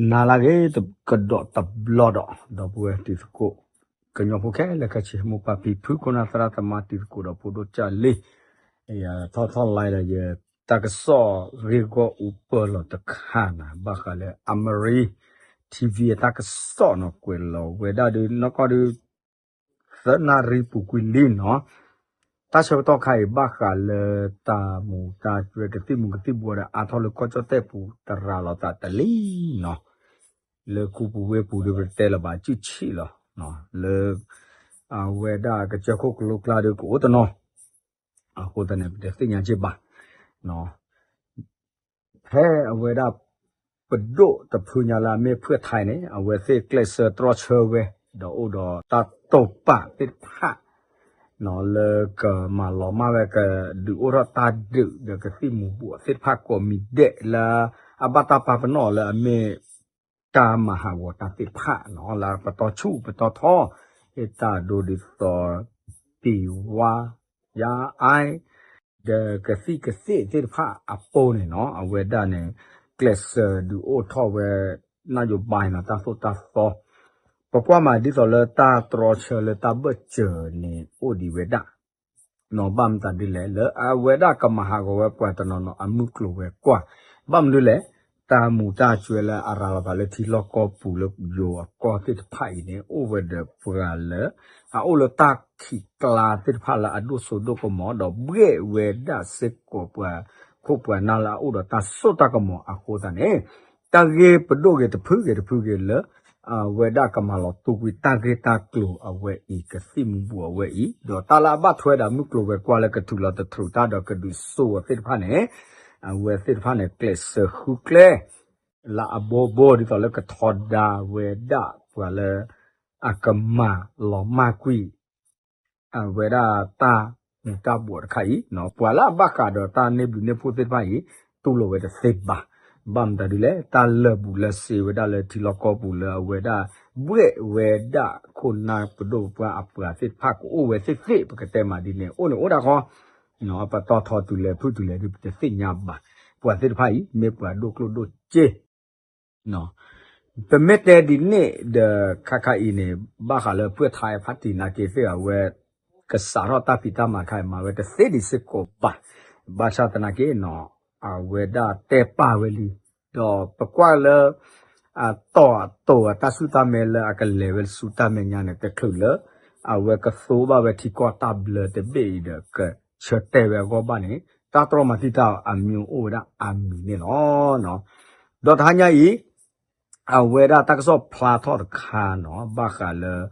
နၤလၢအဂ့ၤ ကဒီးတဘျီဒီး ဒီပုၢ်ဝဲၢ်တံၤသကိး ကညီဖိခဲလၢာ်ခဲဆ့ မိၢ်ပၢ်ဖံဖု ခိၣ်နၢ်သရၣ်သမါ တံၤသကိးဒီးဖိဒိၣ်ကၢ်လံ, ထီၣ်ထီၣ်လၢဒီးယတၢ်ကစီၣ်ဂ့ၢ်ဂီၢ်အူပၢၢ်လီၤတခါန့ၣ် ဘၣ်ဃးလၢ Amari TV အတၢ်ကစီၣ်န့ၣ် ကွဲးလီၤဝဲဒၣ်ဒုး နီၢ်ကီၢ်ဒုး သၢနၣ်ရံၣ်ပူၤကွံာ်လံန့ၣ်, တၢ်ဆၢကတီၢ်ခါအံၤ ဘၣ်ဃးလၢတၢ်မူၤတၢ်ကွဲၤ ကသံၣ်မူၤကသံၣ်ဘှီးဒီး အါထီၣ်လၢကီၢ်ကၠီၣ်တဲၣ်ပူၤ တရၤလီၤသးတလံန့ၣ်, လၢခူပူၤဝ့ၢ်ပူၤဒီး ပတဲလၢၤဘၣ် စုၣ်ဆံးလီၤ, လၢ အဝဲဒၣ်ကစၢၢ်ခိၣ်ကလိကျါဒီး ကအိၣ်တနီၤ အဃိသတးန့ၣ် ပတသ့ၣ်ညါက့ၤဘၣ်. ဖဲအဝဲဒၣ် ပဒိၣ်တဖုညါလၢအမ့ၢ်ဖုၣ်ထဲန့ၣ် အဝဲသ့ၣ်ကျဲးစၢးတြီဆၢဝဲ ဒီးအိၣ်ဒီးတၢ်တိာ်ပာ်သ့ၣ်တဖၣ် လၢကမၤလီၤမၢ်ဝဲ ကဒုးအိၣ်ထီၣ်တၢ်ဒုးဒီးကသံၣ်မူၤဘှီးသ့ၣ်တဖၣ်ကိးမံၤဒဲးလၢ အဘၣ်တၢ်ပာ်ပနီၣ်လၢအမ့ၢ် တၢ်မၤဟးဂီၤတၢ်သ့ၣ်တဖၣ်န့ၣ် လၢပတီၢ်ဆူၣ်ပတီၢ်ထီ ဟ့ၣ်တၢ်ဒိဒ်သိး ပံၤဝါ ယါအါ ဒီးကသံၣ်ကသ့ၣ်သ့ၣ်တဖၣ်အပူၤန့ၣ်န့ၣ် အဝဲဒၣ်န့ၣ် ကျဲးစၢးဒုးအိၣ်ထီၣ်ဝဲ နၣ်ယိၤဘါန့ၣ် တၢ်သိၣ်တၢ်သီ ပကွၢ်မးဒ်သိးလၢတၢ်တြီဆၢလၢတၢ်ဘၢၣ်စၢၤန့ၣ် အိၣ်ဒံးဝဲဒၣ် ဘၣ်မတၤဒ်လဲၣ် လၢအဝဲဒၣ်ကမၤဟးဂီၤဝဲပှၤတနီၤနီၤအမုၢ်ကျိၤဝဲၤကွာ်, ဘၣ်မနုၤလဲၣ်, တၢ်မူၤတၢ်ကွဲၤလၢအရၤလီၤသးလၢထံလီၢ်ကီၢ်ပူၤလၢယိၤအကီၢ်သ့ၣ်တဖၣ်အံၤန့ၣ် အိၣ်ဝဲဒီးပှၤလၢ အအိၣ်လၢတၢ်ခံးကျါသ့ၣ်တဖၣ်လၢအဒိၣ်စိဒိၣ်ကမီၤ ဒီးဘှဲၣ်ဝဲဒၣ်စ့ၢ်ကီးပှၤခိၣ်ပှၤနၢ်လၢအအိၣ်ဒီးတၢ်စိတၢ်ကမီၤအဃိသတးန့ၣ် တၢ်ဂ့ၢ်ပဒိၣ်ဂ့ၤတဖုဂ့ၤတဖုဂ့ၤလၢ အဝဲဒၣ်ကမၤလီၤတူာ်ကွံာ်တၢ်ဂ့ၢ်တၢ်ကျိၤအဝဲအံၤ ကသံၣ်မူၤဘှီးအဝဲအံၤ ဒီးတၢ်လၢအဘၣ်ထွဲဒီးမုၢ်ကျိၤဝဲၤကွာ်လၢကထုးလီၤတထုးတၢ်ဒီးကဒုးစိာ်အီၤသ့ၣ်တဖၣ်န့ၣ် အဝဲသ့ၣ်တဖၣ်န့ၣ် ကျဲးစၢးဃုကျဲ လၢအဘီဘီဒ်သိးလၢကထီဒါဝဲဒၣ်ပှၤလၢ အကမၤလီၤမၢ်ကွံာ် အဝဲဒၣ်တၢ်မူၤတၢ်ဘှီးတခါအံၤ ပှၤလၢအဘၣ်ဃးဒီးတၢ်န့ၢ်ဘျုးန့ၢ်ဖှိၣ်သ့ၣ်တဖၣ်အံၤ တူၢ်လိာ်ဝဲတသ့ဘၣ်. ဘၣ်မတၤဒ်လဲၣ် တၢ်လၢာ်ဘူးလၢာ်စ့ဝဲဒၣ်လၢထံလီၢ်ကီၢ်ပူၤလၢအဝဲဒၣ် ဘှဲၣ်ဝဲဒၣ်ခိၣ်နၢ်ပဒိၣ်ပပှၢ်အပှၤသ့ၣ်တဖၣ်ကအိၣ်ဝဲသ့ၣ်သ့ၣ် ပကတဲမးဒ်န့ၣ် အိၣ်န့ၣ်အိၣ်ဒၣ်ဃီ ပတီၢ်ထီတုၤလဲၤဖုၣ်တုၤလဲၤဒုးပတသ့ၣ်ညါဘၣ်. ပှၤသ့ၣ်တဖၣ်အံၤ မ့ၢ်ပှၤဒိၣ်ကျိၣ်ဒိၣ်စ့ ပမ့ၢ်တဲဒ်န့ၣ်ဒီး ခါခါအံၤန့ၣ် ဘၣ်ဃးလၢဖုၣ်ထဲဖါတံၢ်နာ်က့သ့ၣ်အဝဲ ကစးထီၣ်တၢ်ဖံးတၢ်မၤတခါအံၤ မၤဝဲတသ့ဒံးစ့ၢ်ကီးဘၣ်. ဘၣ်ဆၣ်သနာ်က့န့ၣ် အဝဲဒၣ်တဲပာ်ဝဲလံ. ဒီးပကွၢ်လၢ အတီၢ်အတိာ်အတၢ်ဆူၣ်တၢ်မဲလၢအကလဲၤဝဲဆူတၢ်မဲာ်ညါန့ၣ် တချုးလၢ အဝဲကသိဘၣ်ဝဲထံကီၢ်တၢ်ဘျၢတဘ့ၣ်အံၤဒီး ကဆၢတဲာ်ဝဲအဂီၢ်ဘၣ်န့ၣ် တၢ်တြီမၤတံာ်တာ်အမံၤအိၣ်ဝဲဒၣ်အါမံၤန့ၣ်လီၤ. ဒီးတဟါညါအံၤ အဝဲဒၣ်တၢ်ကစီၣ်ဖျါထီၣ်တခါန့ၣ် ဘၣ်ဃးလၢ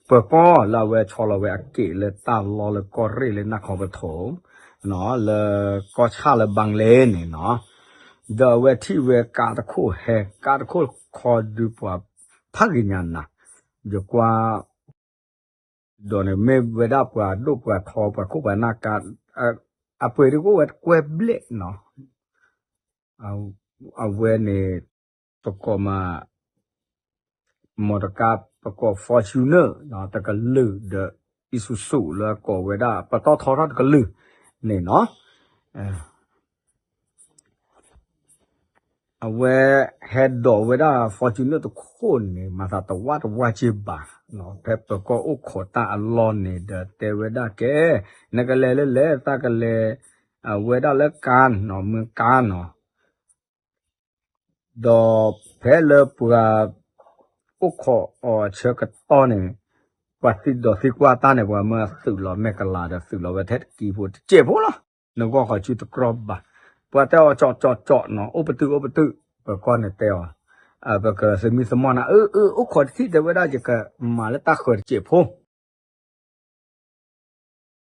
ပၢၤကီၢ်လၢအဝဲဆီလီၤဝဲအက့ၣ်လၢတၢ်လီၢ်လၢကီၢ်ရ့ၣ်လၢနၢ်ခီပထိ လၢကီၢ်ဆၣ်လၢဘၣ်လဲၣ်န့ၣ်န့ၣ် ဒီးအဝဲထံၣ်ဝဲကါတခိၣ်ဟဲ ကါတခိၣ်ခီဒုးပှၤဖးဂ့ၤညါနၤ ယကွၢ် ဒီးန့ၣ်မ့ၢ်ဝဲဒၣ်ပှၤဒိၣ်ပှၤထီပှၤခိၣ်ပှၤနၢ်ကါ အပှဲၤဒ်ကအိၣ်ဝဲတကွဲၢ်ဘျဲၣ်န့ၣ် အဝဲန့ၣ် ပကိးမး မီတကါ ပကိး Fortuner တကလုာ်ဒီး Isuzu လၢကိးဝဲဒၣ် ပတီၢ်ထီထီၣ်တကလုာ်န့ၣ်န့ၣ် အဝဲဟဲဒိးဝဲဒၣ် Fortuner တခိၣ်န့ၣ် မၤသးတဝၢ်တဝၢ်က့ဘၣ်. ဖဲပၢၤကီၢ်အိၣ်ခိးတၢ်အလီၢ်န့ၣ်ဒီးတဲဝဲဒၣ်ကဲ နကလဲၤလၢလဲၣ် သးကလဲၤ အဝဲဒၣ်လၢကါန့ၣ် မ့ၢ်ကါန့ၣ် ဒီးဖဲလၢပှၤ အိၣ်ခိးအီၤဆၢကတီၢ်န့ၣ် ပှၤသံဒိးသံကွၢ်တၢ်န့ၣ် ပှၤမၢသုးလီၤမဲာ်ကလၤဒီးသုးလီၤဝဲထဲတကံဖိတစဲးဖိလီၤ. နဂီၢ်ဃီစုတကြီဘၣ်. ပှၤတဲအီၤကၠီကၠီကၠီနီၤ အိၣ်ပတုာ်အိၣ်ပတုာ် ပၢၤကီၢ်န့ၣ်တဲအီၤ ပကသမံသမိးနၤ အၢ အၢ အိၣ်ခိးတထံၣ်တဲဝဲဒၣ်ယကမၤလၢတၢ်ဃၢၤတစဲးဖိ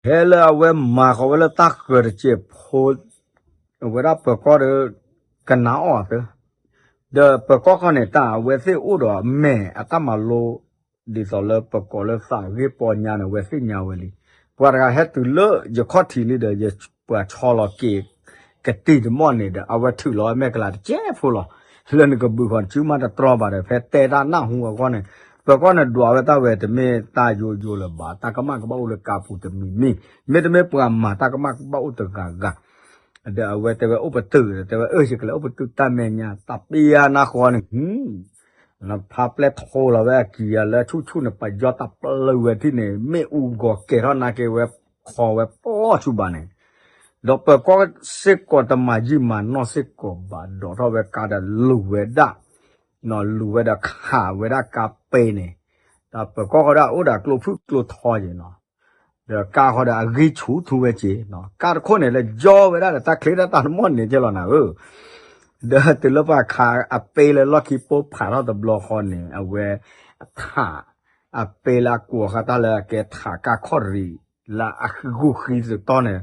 ဖဲလၢအဝဲမၤဃီၤဝဲလၢတၢ်ဃၢၤတစဲးဖိ အဝဲဒၣ်ပၢၤကီၢ်ဒီး ကနၣ်အီၣ်သၢ ဒီးပၢၤကီၢ်ခီန့ၣ် တၢ်အဝဲသ့ၣ်အိၣ်ဒီးမဲာ်အတၢ်မၤလိ ဒ်သိးလၢပကိးလၢသးဂ့ၢ်ပီညါန့ၣ် အဝဲသ့ၣ်ညါဝဲလံ. ပှၤတဂၤဟဲတုၤလၢယခီၣ်ထံးလံဒီး ယပှၤဆီလီၤက့ၤ ကတံၤတမီၢ်န့ၣ်ဒီး အဝဲထုးလီၤဝဲမဲာ်ကလၤတစဲးဖိလီၤ. လၢနကဘုးဃီၤနစုမးတတြီဘၣ်ဒီး ဖဲတဲတၢ်နၢ်ဟူအဂီၢ်န့ၣ် ပၢၤကီၢ်န့ၣ်ဒွးဝဲတၢ်ဝဲတမ့ၢ်တၢ်ယိယိလၢၤဘၣ် တၢ်ကမၣ်ကဘၣ်အိၣ်လၢကါပူၤတမံၤမံၤ မ့တမ့ၢ်ပှၤမၤတၢ်ကမၣ်ကဘၣ်အိၣ်တဂၤဂၤ ဒီးအဝဲတဲဝဲအိၣ်ပတုာ် တဲဝဲအၢ ယကလဲၤအိၣ်ပတုာ်တၢ်မဲာ်ညါ တၢ်ပျၢ်နၢ်ဃီန့ၣ် ဟူ ဖါပျဲၢ်ထိလီၤဝဲအကံၤအလၢဆူၣ်ဆူၣ်န့ၣ် ပယီၤတၢ်ပျၢၤဝဲထံၣ်န့ၣ် မ့ၣ်အူဂီၤကဲၤထီၣ်နာ်က့ဝဲ ခီဝဲပျီဆူဘၣ်န့ၣ်, ဒီးပၢၤကီၢ်စ့ၢ်ကီးတမၤယံာ်မၤနီၢ်စ့ၢ်ကီးဘၣ် ဒိးထီၣ်ဝဲကါဒီးလူၤဝဲဒၣ် လူၤဝဲဒီးခးဝဲဒၣ်ကါပ့န့ၣ်, ဒီးပၢၤကီၢ်ဃီဒီးအိၣ်ဒီးကျိဖုၣ်ကျိထီက့ၤနီၤ, ဒီးကါဃီဒီးအဂံၢ်ဆူၣ်ထူဝဲက့ၤ, ကါတခိၣ်န့ၣ် လၢယီဝဲဒၣ်ဒီးတၢ်ချ့တၢ်တၢ်တမီၢ်န့ၣ်ကဲလီၤနၤဧၢ, ဒီးတုၤလၢပှၤခးအပ့လၢလီၢ်ခံပိၢ်ဖးထီၣ်တဘျီဃီန့ၣ် အဝဲထး အပ့လၢအကွီၤဃာ်တၢ်လၢအကဲထးကါခီၣ်ရံၤ လၢအဂုာ်ဃံတတီၤန့ၣ်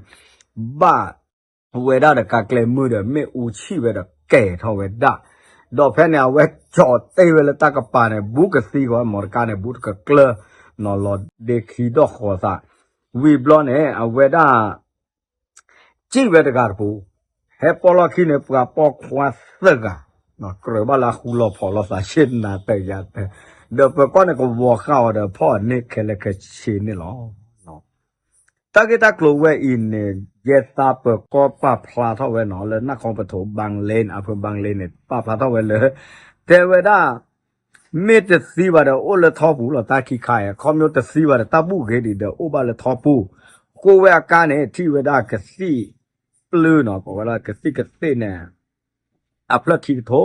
ဘၣ် ဝဲဒၣ်ဒီးကါကျဲမုၢ်ဒီး မ့ၣ်အူဆံၣ်ဝဲဒီးကဲၤထီၣ်ဝဲဒၣ်, ဒီးဖဲန့ၣ် အဝဲကၠီၤတ့ၢ်ဝဲလၢတၢ်ကပၤန့ၣ် ဘူးကသံကွံာ် မီတကါန့ၣ် ဘူးတကကျၢၢ်, နီၤလီၤဒ့ခံဒီၣ်ဃီၤသး, ဝံၤဘျီန့ၣ် အဝဲဒၣ် စံၣ်ဝဲတဂၤတပူၤ, ဟဲပိာ်လီၢ်ခံန့ၣ် ပှၤပိာ်ခွါသၢဂၤ, ကြၢးဘၣ်လၢအဃူလီၤဖိးလိာ်သးဆ့နၤတယၤတၢ, ဒီးပၢၤကီၢ်န့ၣ် ကဝီၤဃာ်အီၤဒီးဖီၣ်အန့ၢ်ခဲလၢာ်ခဲဆ့န့ၣ်လီၤ. တၢ်ဂ့ၢ်တၢ်ကျိၤဝဲအံၤန့ၣ် ယဲသးပၢၤကီၢ်ပာ်ဖျါထီၣ်ဝဲနီၤ လၢနၢ်ခီပထိ ဘၣ်လ့န့ၣ် အဖၢဘၣ်လ့န့ၣ် ပာ်ဖျါထီၣ်ဝဲလၢ တဲဝဲဒၣ် မ့ၢ်တသံဘၣ်ဒီးအိၣ်လၢထီပူၤလီၤ တၢ်ခံခါအံၤ, ခီဖျိတသံဘၣ်ဒီးတၢ်ဘူၣ်ဂ့ၤဒံးဒီးအိၣ်ဘၣ်လၢထီပူၤ, ဃိဝဲအကါန့ၣ် ထံၣ်ဝဲဒၣ်ကသံၣ်ပျုၢ်နီၤ ကိးဝဲဒၣ်ကသံၣ်ကသ့ၣ်န့ၣ် အဖျၢၣ်ခံကထိ,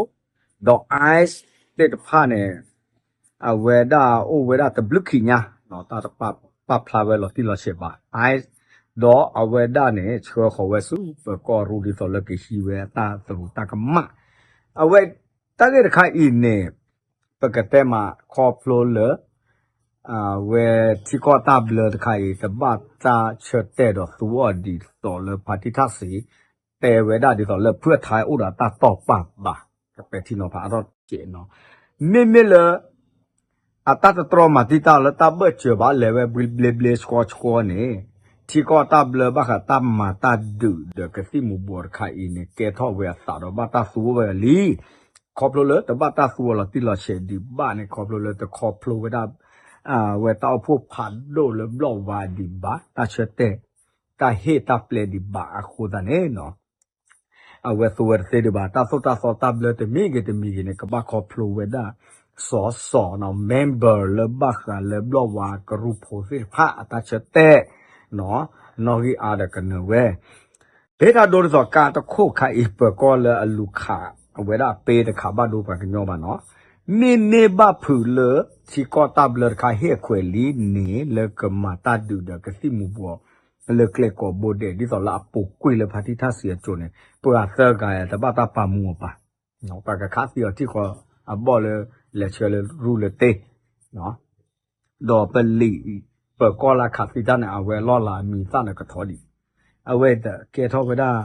ဒီး ice သ့ၣ်တဖၣ်န့ၣ် အဝဲဒၣ်အိၣ်ဝဲဒၣ်တဘျုးခံညါ, တၢ်တပာ်ဖျါဝဲလီၤတံၢ်လီၤဆဲးဘၣ် ice, ဒီးအဝဲဒၣ်န့ၣ် ဆှၢဃီၤဝဲဆူပၢၤကီၢ်ရူၢ်ဒ်သိးလၢကဟံးဝဲတၢ်သရူးတၢ်ကမၣ်, အဝဲ တၢ်ဂ့ၢ်တခါအံၤန့ၣ် ပကတဲမးခီဖျိလၢ အဝဲထံကီၢ်တၢ်ဘျၢတခါအံၤ တဘၣ်တၢ်ဆၢတဲာ်ဒီးသူအီၤဒ်သိးလၢဖါတံၢ်ထၣ်စံး တဲဝဲဒၣ်ဒ်သိးလၢဖုၣ်ထါအိၣ်ဒီးတၢ်တီၢ်ပာ်ဘၣ်, ကပဲာ်ထံနီၤဖးအါထီၣ်တက့ၢ်နီၤ, မ့မ့ၢ်လၢ အတၢ်တတြီမၤတံာ်တာ်လၢတၢ်ဘၢၣ်စၢၤဘၣ်လဲၤဝဲဘျ့ဘျ့ဘျ့ဆှီဆှီန့ၣ်, ထံကီၢ်တၢ်ဘျၢဘၣ်ဃးတၢ်မၤတၢ်ဒုးဒီးကသံၣ်မူၤဘှီးတခါအံၤန့ၣ် ကဲထီၣ်ဝဲအသးဒီးဘၣ်တၢ်သူဝဲလံ, ခီဖျိလၢတဘၣ်တၢ်သူဝဲလီၤတံၢ်လီၤဆဲးဒံးဘၣ်န့ၣ် ခီဖျိလၢတခီဖျိဝဲဒၣ် ဝဲတၢ်အိၣ်ဖှိၣ်ဖးဒိၣ်လၢဘျီၣ်ဝါဒံးဘၣ် တၢ်ဆၢတဲာ် တၢ်ဟ့ၣ်တၢ်ပျဲဒံးဘၣ်အဃိသတးန့ၣ် အဝဲသူဝဲတသ့ဒံးဘၣ် တၢ်သိၣ်တၢ်သီတၢ်ဘျၢတမံၤဂ့ၤတမံၤဂ့ၤန့ၣ် ကဘၣ်ခီဖျိဝဲဒၣ် စီၤစီၤနီၤ member လၢဘၣ်ဃးလၢဘျီၣ်ဝါကရူၢ်ဖိသ့ၣ်တဖၣ်အတၢ်ဆၢတဲာ် နီၣ်ဂံၢ်အါဒီးကနၢၤဝဲ ဖဲတၢ်ဒိဒ်သိးကါတခိၣ်ခါအံၤ ပၢၤကီၢ်လၢအလူၤခး အဝဲဒၣ်အပ့တခးဘၣ်ဒိပှၤကညီဘၣ်နီၤ, မ့မ့ၢ်ဘၣ်ဖုးလၢထံကီၢ်တၢ်ဘျၢတခါဟ့ၣ်အခွဲးလံန့ၣ် လၢကမၤတၢ်ဒုးဒီးကသံၣ်မူၤဘှီး လၢကျဲကိးဘိဒဲး ဒ်သိးလၢအပူၤကွံာ်လၢဖါတံၢ်ထၣ်စံးအစိၤန့ၣ် ပှၤသၢဂၤတဘၣ်တၢ်ပာ်မူအီၤဘၣ်, ပှၤကခးသံအီၤထံၣ်ဃီအဘီၣ်လၢ လဲၤဆှၢလၢရူၢ်လၢတ့ ဒီးပလံာ် ပၢၤကီၢ်လၢခးသံတၢ်န့ၣ် အဝဲလီၢ်လၤအမံၤသၣ်န့ၣ်ကထီဒံး, အဝဲကဲထီၣ်ဝဲဒၣ်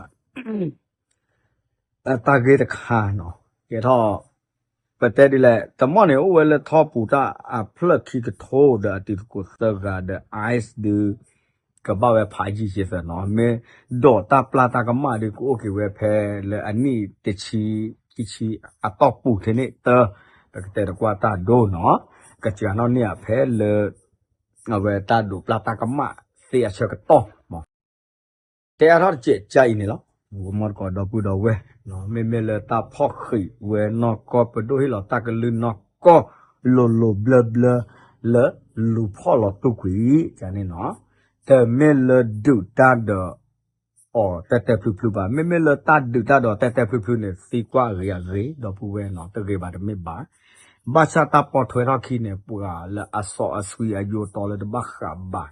တၢ်ဂ့ၢ်တခါနီၤ ကဲထီၣ် ပတဲဒ်လဲၣ် တမီၢ်န့ၣ် အိၣ်ဝဲလၢထီပူၤတၢ်အဖျၢၣ်ခံကထိဒီးအတံၤသကိးသၢဂၤဒီး ice ဒုး ကဘၣ်ဝဲဖးယံာ်ယံာ်သၢနီၤ မ့ၢ်ဒီးတၢ်ပျၢ်တၢ်ကမၣ်ဒုးကအိၣ်က့ၤဝဲဖဲလၢအနံၣ်တဆံ ခံဆံအတီၢ်ပူၤထဲန့ၣ်တၢ် ပကတဲတကွၢ်တၢ်ဒိနီၤ ကစှၤနီၣ်န့ၢ်အဖဲလၢ အဝဲတၢ်ဒိးပျၢ်တၢ်ကမၣ်သ့အဆၢကတီၢ်မး တဲအါထီၣ်တစဲးကါအံၤန့ၣ်လီၤ. ဂီၤမီတကိးဒီပုၢ်ဒီဝဲၢ် မ့မ့ၢ်လၢတၢ်ဖီၣ်ဃံးဝဲနီၢ်ကီၢ် ပဒိၣ်ဟ့ၣ်လီၤတၢ်ကလုၢ်နီၢ်ကီၢ် လိၤလိၤဘျၢဘျၢ လၢလူၤဖီၣ်လီၤတူာ်ကွံာ်န့ၣ်နီၤ တမ့ၢ်လၢဒုးတၢ်ဒီးအီၤတဲတဲဖျုဖျုဘၣ်. မ့မ့ၢ်လၢတၢ်ဒုးတၢ်ဒီးတဲတဲဖျုဖျုန့ၣ် သံကွၢ်အဂ့ၤအဂ့ၤ ဒီပုၢ်ဝဲၢ်နီၤ တဂ့ၤဘၣ်တမ့ၢ်ဘၣ်. ဘၣ်ဆၣ်တၢ်ပိာ်ထွဲထီၣ်ခံန့ၣ် ပှၤလၢအစီအဆှံအယိတီလၢတဘၣ်ဃးဘၣ်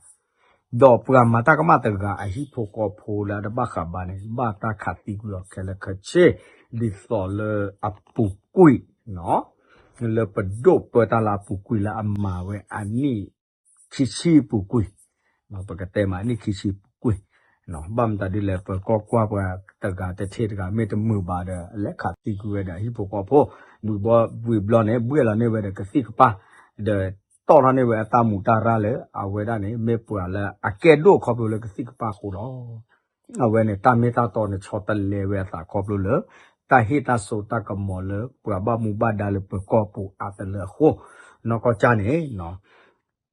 ဒီးပှၤမၤတၢ်ကမၣ်တဂၤအဟံၣ်ဖိဃီဖိလၢအတဘၣ်ဃးဘၣ်န့ၣ် ဘၣ်တၢ်ခးသံကွံာ်အီၤခဲလၢာ်ခဲဆ့ ဒ်သိးလၢအပူၤကွံာ်နီၤ လၢပဒိၣ်ပၢတၢ်လၢအပူၤကွံာ်လၢအမၤဝဲအနံၣ်ခံဆံပူၤကွံာ် ပကတဲမးအနံၣ်ခံဆံပူၤကွံာ် ဘၣ်မတၤဒ်လဲၣ် ပၢၤကီၢ်ကွၢ်ပှၤတဂၤတထံၣ်တဂၤ မ့ၢ်တမုာ်ဘၣ်ဒီး လဲၤခးသံကွံာ်ဝဲဒီးအဟံၣ်ဖိဃီဖိ ဝံၤဘျီန့ၣ် ဘှဲၣ်လီၤန့ၢ်ဝဲဒီးကသံၣ်ကပၢ် ဒီးတီၢ်ထီၣ်န့ၢ်ဝဲအတၢ်မူးတၢ်ရၢ်လၢ အဝဲဒၣ်န့ၣ် မ့ၢ်ပှၤလၢအကဲဒိၣ်ခီဖျိလၢကသံၣ်ကပၢ်အဃိလီၤ. အဝဲန့ၣ် တၢ်မ့ၢ်တၢ်တီန့ၣ် ဆီတလဲဝဲအသးခီဖျိလၢ တၢ်ဟ့ၣ်တၢ်စိတၢ်ကမီၤလၢ ပှၤဘၣ်မူဘၣ်ဒါလၢပၢၤကီၢ်ပူၤအါတလၢအဃိ နီၢ်ကီၢ်ကၢ်န့ၣ်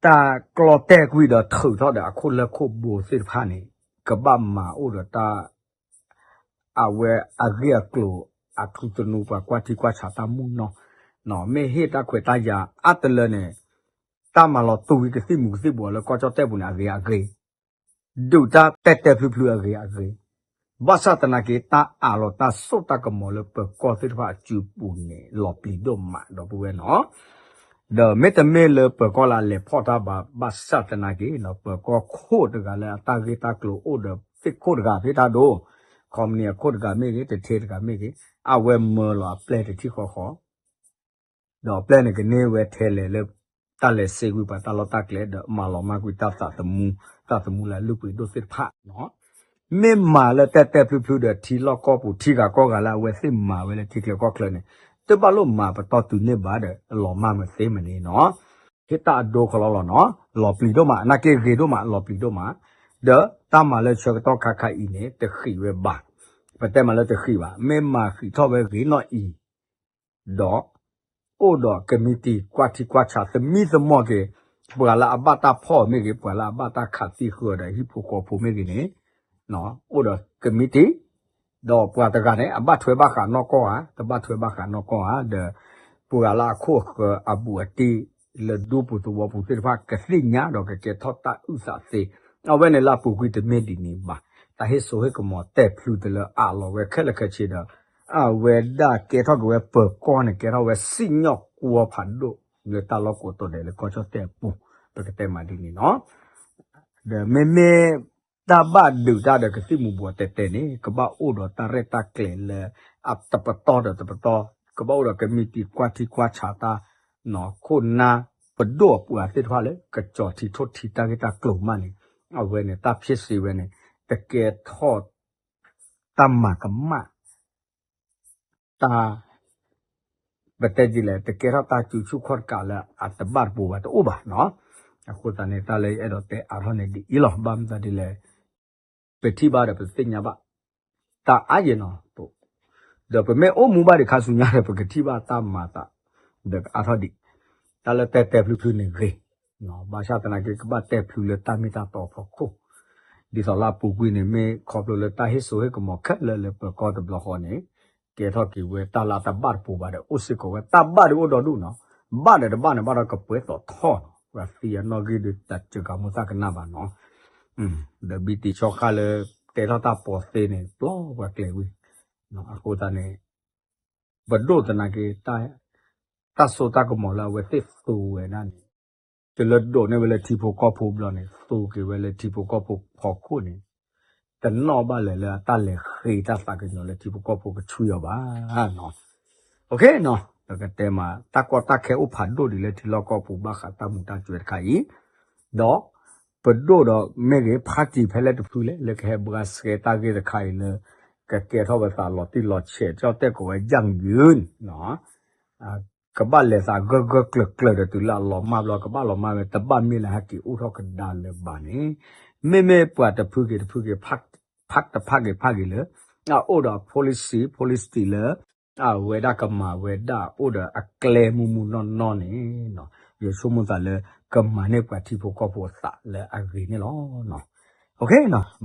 တၢ်ကျီတဲာ်ကွံာ်ဒီးထုးထီၣ်ဒီးအခိၣ်လၢခိၣ်ဘိသ့ၣ်တဖၣ်န့ၣ် ကဘၣ်မၤအိၣ်ဒီးတၢ် အဝဲအဂ့ၢ်အကျိၤ အထူသနူပှၤကွၢ်ထံကွၢ်ဆးတၢ်မုၢ်နီၢ် မ့ၢ်ဟ့ၣ်တၢ်ခွဲးတၢ်ယာ်အါတလၢန့ၣ် တၢ်မၤလီၤတူာ်ဝံၤကသံၣ်မူၤကသံၣ်ဘှီးလၢကီၢ်ကၠီၣ်တဲၣ်ပူၤန့ၣ် အဂ့ၤအဂ့ၤ ဒုးတၢ်တဲာ်တဲာ်ဖျုးဖျုးအဂ့ၤအဂ့ၤ, ဘၣ်ဆၣ်သနာ်က့ တၢ်အးလီၤတၢ်စိတၢ်ကမီၤလၢပၢၤကီၢ်သ့ၣ်တဖၣ်အစုပူၤန့ၣ် လီၤပျံၤဒိၣ်မးဒီပုၢ်ဝဲၢ်နီၤ. ဒီးမ့တမ့ၢ်လၢပၢၤကီၢ်လၢအလဲၤဖီၣ်တၢ်ဘၣ် ဘၣ်ဆၣ်သနာ်က့ ပၢၤကီၢ်ခိၣ်တဂၤလၢအတၢ်ဂ့ၢ်တၢ်ကျိၤအိၣ်ဒီးသ့ၣ်ခိၣ်တဂၤဖဲတၢ်ဒိၣ်, ခီမနံၤအခိၣ်တဂၤမ့ၢ်ဂ့ၤ တထ့တဂၤမ့ၢ်ဂ့ၤ, အဝဲမၢလီၤအပျဲၢ်တထံၣ်ဃီဃီ ဒီးအပျဲၢ်န့ၣ်ကန့ၢ်ဝဲထဲလဲၣ်လၢ တၢ်လဲၤစ့ကွံာ်ပှၤတၢ်လီၢ်တၢ်ကျဲ ဒီးမၤလီၤမၢ်ကွံာ်တၢ်သးသမူ, တၢ်သမူလၢအလုၢ်ပှ့ၤဒိၣ်သ့ၣ်တဖၣ်နီၤ. မ့ၢ်မၤလၢတဲာ်တဲာ်ဖျုးဖျုးဒီးထံလီၢ်ကီၢ်ပူၤ ထံဂၤကီၢ်ဂၤလၢအဝဲသ့ၣ်မၤဝဲလၢထံချၢကီၢ်ချၢန့ၣ် တဘၣ်လိၣ်မၤပတီၢ်တုၤန့ၢ်ဘၣ်ဒီး လီၤမၢ်မုာ်သ့မနုၤနီၤ. ဟ့ၣ်တၢ်အဒိခီလီၤလီၤနီၤ, လီၤပျံၤဒိၣ်မး, နာ်က့ဂ့ၤဒိၣ်မး, လီၤပျံၤဒိၣ်မး, ဒီးတၢ်မၤလၢဆၢကတီၢ်ခါခါအံၤန့ၣ် တဃံးဝဲဘၣ်. ပတဲမးလၢတဃံးဘၣ်, မ့ၢ်မၤဃံးထီၣ်ဝဲဂ့ၤနီၢ်အံၤ ဒီး အိၣ်ဒီးကမံးတံာ်ကွၢ်ထံကွၢ်ဆး သမံသမိးက့ၤ ပှၤလၢအဘၣ်တၢ်ဖီၣ်မ့ၢ်ဂ့ၤ, ပှၤလၢအဘၣ်တၢ်ခးသံဃုာ်ဒီးဟံၣ်ဖိဃီဖိမ့ၢ်ဂ့ၤန့ၣ်, အိၣ်ဒီးကမံးတံာ်, ဒီးပှၤတဂၤန့ၣ် အဘၣ်ထွဲဘၣ်ဃးနီၢ်ကီၢ်ဧါ, တဘၣ်ထွဲဘၣ်ဃးနီၢ်ကီၢ်ဧါ, ဒီးပှၤလၢအခိၣ်အဃၢၤအဘူးအတံၢ်လၢဒူပူၤသဝီပူၤသ့ၣ်တဖၣ် ကသ့ၣ်ညါဒီးကကဲထီၣ်တၢ်အုၣ်သးသ့, အဝဲန့ၣ်လၢအပူၤကွံာ်တမ့ၢ်ဒ်န့ၣ်ဘၣ်. တၢ်ဟ့ၣ်စိဟ့ၣ်ကမီၤတဲာ်ဖျုးတလၢအးလီၤဝဲခဲလၢာ်ခဲဆ့ဒီး အဝဲဒၣ်ကဲထီၣ်က့ၤဝဲပၢၤကီၢ်န့ၣ် ကဲထီၣ်ဝဲစံၣ်ညီၣ်ကွီၤဖးဒိၣ်လၢတၢ်လီၢ်ကိးတိာ်ဒဲးလၢကီၢ်ကၠီၣ်တဲၣ်အပူၤ, ပကတဲမးဒ်န့ၣ်နီၤ. ဒီးမ့မ့ၢ်တၢ်ဘၣ်ဒုးတၢ်ဒီးကသံၣ်မူၤဘှီးတဲာ်တဲာ်န့ၣ် ကဘၣ်အိၣ်ဒီးတၢ်ရဲၣ်တၢ်ကျဲၤလၢအတပတီၢ်ဒီးတပတီၢ်, ကဘၣ်အိၣ်ဒီးကမံးတံာ်ကွၢ်ထံကွၢ်ဆးတၢ် ခိၣ်နၢ်ပဒိၣ်အပှၤသ့ၣ်တဖၣ်လၢ ကကၠီၤထံထိၣ်ထံတၢ်ဂ့ၢ်တၢ်ကျိၤမးန့ၣ်, အဝဲန့ၣ် တၢ်ဖ့ၣ်စ့ဝဲန့ၣ် တကဲထီၣ်တၢ်မၤကမၣ် တၢ် ပတဲဒ်လဲၣ် တကဲထီၣ်တၢ်စုဆူၣ်ခီၣ်တကးလၢအတဘၣ်တပူၤဘၣ်တအိၣ်ဘၣ်နီၤ. အဃိသတးန့ၣ် တၢ်လၢယအဲၣ်ဒိးတဲအါထီၣ်န့ၣ်ဒ်အံၤလီၤ. ဘၣ်မနုၤဒ်လဲၣ် ပထံၣ်ဘၣ်ဒီးပသ့ၣ်ညါဘၣ် တၢ်အါယဲၢ်နီၤ, ဒီးပမ့ၢ်အိၣ်မူဘၣ်ဒံးခါဆူညါဒီး ပကထံၣ်ဘၣ်တၢ်မၤသး ဒီးကအါထီၣ်ဒံး, တၢ်လၢတဲတဲဖျုးဖျုးန့ၣ်ဂ့ၤ, ဘၣ်ဆၣ်သနာ်က့ ကဘၣ်တဲဖျုးလၢတၢ်မ့ၢ်တၢ်တီအဖီခိၣ်, ဒ်သိးလၢအပူၤကွံာ်န့ၣ် မ့ၢ်ခီဖျိလၢတၢ်ဟ့ၣ်စိဟ့ၣ်ကမီၤခဲလၢာ်လၢပၢၤကီၢ်တဘျီဃီန့ၣ် ကဲထီၣ်က့ၤဝဲတၢ်လၢအတဘၣ်တပူၤဘၣ်ဒီး အိၣ်စ့ၢ်ကီးဝဲ တၢ်ဘၣ်ဒုးအိၣ်ဒီဒူၣ်နီၤ, ဘၣ်ဒီးတဘၣ်န့ၣ် ဘၣ်ဒီးကပှဲၤသီၣ်ထီၣ်နီၤ, ပှၤသံအနီၣ်ဂံၢ်ဒုးတစၢၤကၤမိၣ်သၣ်ကနၣ်ဘၣ်နီၤ, ဒီးဘံတံၤဆီဃၣ်လၢ တဲထီၣ်တၢ်ပီၤသ့န့ၣ် ပျီပှၤကျဲၤဝံၤ, အဃိသတးန့ၣ် ပဒိၣ်သနာ်က့ တၢ်စိတၢ်ကမီၤလၢအဝဲသ့ၣ်သူဝဲဒၣ်န့ၣ် တုၤလၢဒိးန့ၢ်ဝဲလၢထံဖိကီၢ်ဖိဘျီန့ၣ် သူက့ၤဝဲလၢထံဖိကီၢ်ဖိဖီခိၣ်န့ၣ် တနီၣ်ဘၣ်လၢၤလၢအတၢ်လဲၤဃ့တၢ်သးကညီၤလၢထံဖိကီၢ်ဖိကဆှံအီၤဘၣ်နီၤ. ပကတဲမး တၢ်ကီတၢ်ခဲအိၣ်ဖးဒိၣ်ဒံးလၢထံလီၢ်ကီၢ်ပူၤဘၣ်ဃးတၢ်မူးတၢ်စှဲၤတခါအံၤ, ဒီး ပဒိၣ်ဒီးမ့ၢ်ဂ့ၤ party ဖဲလဲၣ်တဖုလဲၣ် လၢကဟဲဘှါစဲတၢ်ဂ့ၢ်တခါအံၤလၢ ကကဲထီၣ်ဝဲသးလီၤတံၢ်လီၤဆဲး ကၠီၣ်တဲၣ်ကိးဝဲ ယၣ်ယုၢ် ကဘၣ်လဲၤသးဂၢၢ်ဂၢၢ်ကျၢၤကျၢၤဒီးတုၤလၢအလီၤမၢ်ဘျီ ကဘၣ်လီၤမၢ်ဝဲ တဘၣ်မ့ၢ်လၢဟဲက့ၤအိၣ်ထီၣ်ကဒါလၢၤဘၣ်န့ၣ်, မ့မ့ၢ်ပှၤတဖုက့ၤတဖုက့ၤ ဖးတဖးက့ၤဖးက့ၤလၢ အအိၣ်ဒီး policy policy လၢ အဝဲဒၣ်ကမၤဝဲဒၣ်အိၣ်ဒီးအကျဲမုၢ်မုၢ်နီၢ်နီၢ်န့ၣ်, ယဆိကမိၣ်သးလၢ ကမၤန့ၢ်ပှၤထံဖိကီၢ်ဖိအသးလၢအဂ့ၤန့ၣ်လီၤ.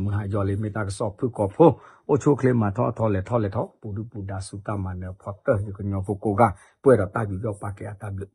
မုၢ်ဟါယီၤလံ မ့ၢ်တၢ်ကစီၣ်ဖုၣ်ကိာ်ဖိ အိၣ်ဆူၣ်အိၣ်ချ့မၤထီၣ်အထီလဲၤထီၣ်လဲၤထီၣ် ပူၤဒုၣ်ပူၤဒါဆူတၢ်မၤနၢၤဖီတၢၢ် ယကညီဖိကိးဂၤ ပှဲၤဒီးတၢ်ယူးယီၣ်ပာ်ကဲအတၢ်ဘျုး